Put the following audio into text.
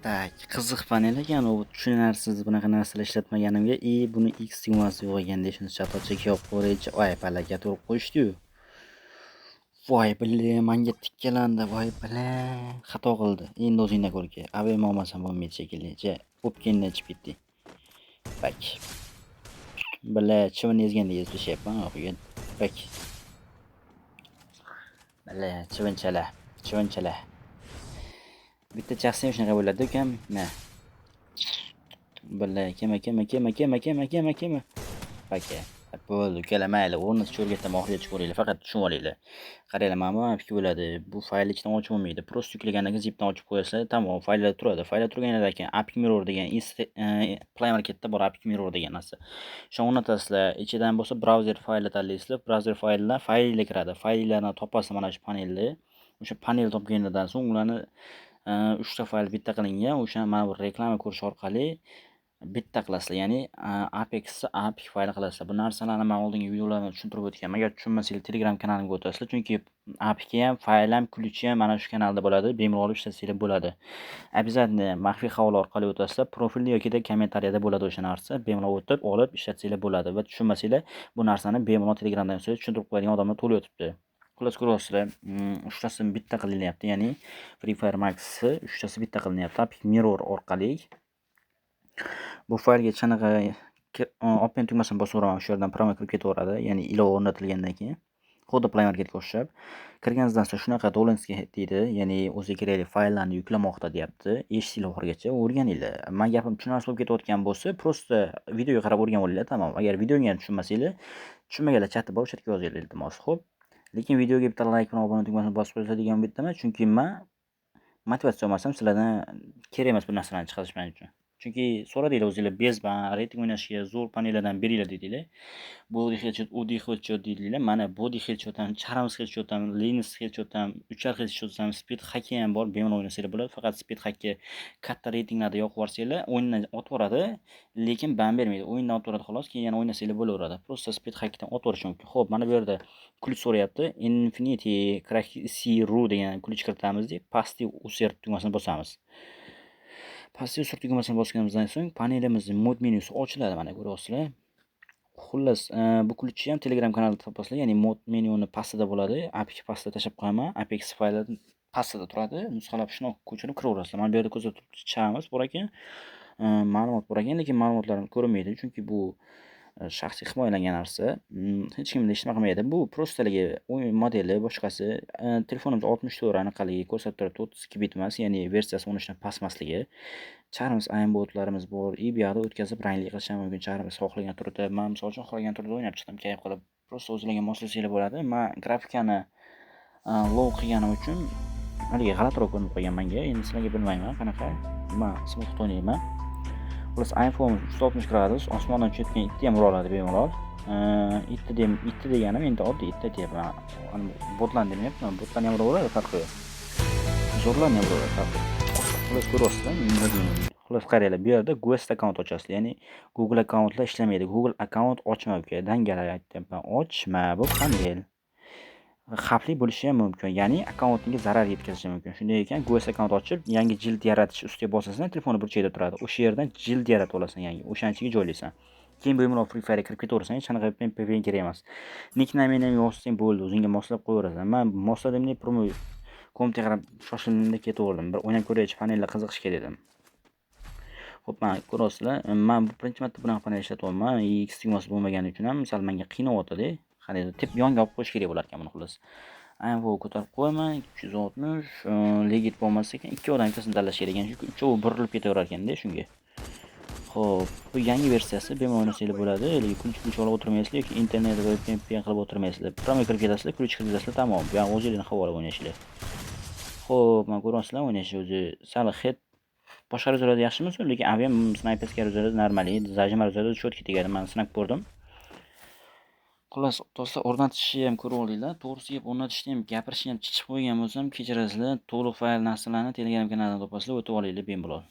Так, qiziq panel ekan u, tushunarsiz bunaqa narsalar ishlatmaganimga. И buni X tugmasi yo'q ekanda, shuni chatochak yopib qo'yaychi. Voy, palakat urib qo'yishdi-yu. Voy, бля, manga tikkalandi. Voy, бля, xato qildi. Endi o'zingdan ko'r aka. AWM olmasam bo'lmaydi shekilli. Ja, o'pkangdan chiqib ketding. Bak. Бля, chivin ezgandek ezib tashlayapman oxiga. Bak. Бля, chivinchalar, chivinchalar. Bitta chaqsa ham shunaqa bo'ladi ukam. Ma. Бля, kelma, kelma, kelma, kelma, kelma, kelma, kelma. Paka. Bo'ldi, ukalar, mayli, o'rnatishni o'rgataman, oxirigacha ko'ringlar, faqat tushunib olinglar. Qaranglar, mana bu APK bo'ladi. Bu fayl ichidan ochib bo'lmaydi. Просто yuklagandan keyin zipdan ochib qo'yasizlar, tamom, fayllar turadi. Fayllar turganidan keyin APK Mirror degan Play Marketda bor APK Mirror degan narsa. Shuni o'rnatasizlar. Ichidan bo'lsa browser faylni tanlaysizlar. Browser fayldan fayllar kiradi. Fayllarni topasizlar mana shu panelda. O'sha panel topganingizdan so'ng ularni 3 ta fayl bitta qilingan. O'sha mana bu reklama ko'rish orqali bitta qilasizlar. Ya'ni APKni APK fayl qilasizlar. Bu narsalarni men oldingi videolarda tushuntirib o'tganman. Agar tushunmasanglar, Telegram kanalimga o'tasizlar. Chunki APK ham, fayl ham, ключ i ham mana shu kanalda bo'ladi. Bemalol olib ishlatsanglar bo'ladi. Обязательно maxfiy havola orqali o'tasizlar. Profilda yokida kommentariyada bo'ladi o'sha narsa. Bemalol o'tib, olib ishlatsanglar bo'ladi va tushunmasanglar, bu narsani bemalol Telegramdan yozsanglar, tushuntirib qo'yadigan odamlar to'la yotibdi. Xullas, ko'ryapsizlar, uchtasi bitta qilinyapti. Ya'ni Free Fire Max'i uchtasi bitta qilinyapti APK Mirror orqali. Bu faylga hech qanaqa open tugmasini bosaveraman, o'sha yerdan прямо kirib ketaveradi. Ya'ni ilova o'rnatilgandan keyin. Xuddi Play Marketga o'xshab. Kirganingizdan so'ng shunaqa Dolenskiy deydi, ya'ni o'ziga kerakli fayllarni yuklamoqda deyapti. Eshitinglar oxirigacha, o'rganinglar. Man gapim tushunarsiz bo'lib ketayotgan bo'lsa, просто videoga qarab o'rganib olinglar, tamom. Agar videoga ham tushunmasanglar, tushunmaganlar chati bor, o'sha yerga yozinglar, iltimos. Xo'p. Lekin videoga bitta layk bilan obuna tugmasini bosib qo'yinglar degan umiddaman, chunki man motivatsiya olmasam, sizlardan kerak emas bu narsalarni chiqarish men uchun. Chunki so'radinglar o'zinglar, безбан, reyting o'ynashga zo'r panellardan beringlar dedinglar. Body headshot, UD headshot dedinglar. Mana body headshot ham, charms headshot ham, Linus headshot ham, uchar headshot ham, speed hack ham bor. Bemalol o'ynasanglar bo'ladi. Faqat speed hackka katta reytinglarda yoqib yuborsanglar, o'yindan otib yuboradi, lekin ban bermaydi. O'yindan otib yuboradi xolos, keyin yana o'ynasanglar bo'laveradi. Просто speed hackdan otib yuborish mumkin. Xo'p, mana bu yerda ключ so'rayapti. Infinity Crack.ru degan ключ kiritamiz deb, pastki usert tugmasini bosamiz. Pastki usert tugmasini bosganimizdan so'ng panelimizning mod menyusi ochiladi, mana ko'ryapsizlar. Xullas, bu ключ ni ham Telegram kanalida topasizlar, ya'ni mod menyuni pastida bo'ladi. APK pastida tashlab qo'yaman. APK fayli pastida turadi. Nusxalab shundoq ko'chirib kiraverasizlar. Mana bu yerda ko'rsatib turibdi, chamiz bor ekan. Ma'lumot bor ekan, lekin ma'lumotlarim ko'rinmaydi, chunki bu shaxsiy himoyalangan narsa. Hech kimda hech nima qilmaydi. Bu просто haligi o'yin modeli, boshqasi. Telefonimiz 64 anaqaligi ko'rsatib turibdi, 32 bit emas, ya'ni versiyasi 13 dan past emasligi. Charms aimbotlarimiz bor. И bu yoqda o'tkazib rangli qilish ham mumkin. Charms xohlagan turda. Man misol uchun xohlagan turda o'ynab chiqdim, kayf qilib. Просто o'zinglarga moslasanglar bo'ladi. Man grafikani low qilganim uchun haligi g'alatiroq ko'rinib qolgan menga. Endi sizlarga bilmayman qanaqa. Man smooth o'ynayman. Xullas, iPhone 360 gradus osmondan tushayotgan itni ham ura oladi bemalol. Itni dem, itni deganim endi oddiy it aytyapman. Botlarni demayapman. Botlarni ham uraveradi, farqi yo'q. Zo'rlarni ham uraveradi, farqi yo'q. Xullas, ko'ryapsizlar. Xullas, qaranglar, bu yerda Guest akkaunt ochasizlar. Ya'ni Google akkauntlar ishlamaydi. Google akkaunt ochma, uka. Dangal aytyapman, ochma. Bu panel xavfli bo'lishi ham mumkin. Ya'ni akkauntingga zarar yetkazishi mumkin. Shunday ekan, Guest akkaunt ochib, yangi jild yaratish ustiga bosasan, telefonni burchagida turadi. O'sha yerdan jild yaratib olasan yangi. O'shani ichiga joylaysan. Keyin bemalol Free Fire'ga kirib ketaverasan, hech qanaqa VPN kerak emas. Nickname ham yozsang bo'ldi, o'zingga moslab qo'yaverasan. Man mosladimda, прямой komga qarab shoshildimda ketaverdim. Bir o'ynab ko'raychi, panelda qiziqishga dedim. Xo'p, mana ko'ryapsizlar, man bu birinchi marta bunaqa panel ishlatyapman. X tugmasi bo'lmagani uchun ham sal menga qiynayapti-da. Qandaydir tep yonga olib qo'yish kerak bo'lar ekan buni xullas. AMV ko'tarib qo'yaman, 360, legit bo'lmas ekan, ikki odam bittasini tanlash kerak ekan, chunki uchovi burilib ketaverar ekanda shunga. Xo'p, bu yangi versiyasi, bemalol o'ynasanglar bo'ladi. Haligi ключ olib o'tirmaysizlar yoki internet VPN qilib o'tirmaysizlar. Прямо kirib ketasizlar, ключ kirgizasizlar, tamom. Bu yog'i o'zinglarni havola o'ynashinglar. Xo'p, mana ko'ryapsizlar, o'ynashi o'zi sal head boshqa оружия larda yaxshi emas, lekin AWM снайперский оружия larda нормальный, зажим оружия larda четкий tegadi. Man sinab ko'rdim. Xullas, do'stlar, o'rnatishni ham ko'rib olinglar. To'g'risi gap, o'rnatishni ham, gapirishni ham chichib qo'ygan bo'lsam, kechirasizlar. To'liq fayl narsalarni Telegram kanalidan topasizlar, o'tib olinglar bemalol.